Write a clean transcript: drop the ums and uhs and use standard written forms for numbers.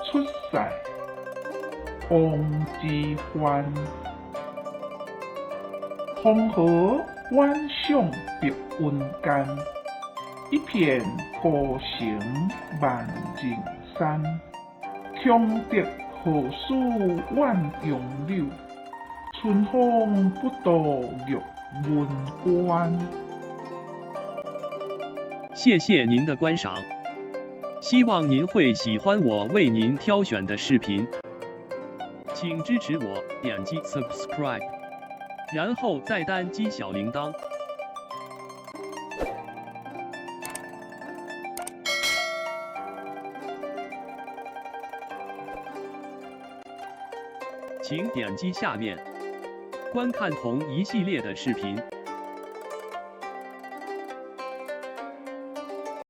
出世，王之涣。風荷遠賞白雲間，一片孤城萬徑山。強敵何須怨楊柳，春風不度玉門關。謝謝您的觀賞，希望您會喜歡我為您挑選的視頻，請支持我點擊 subscribe，然後再單擊小鈴鐺。請點擊下面觀看同一系列的視頻。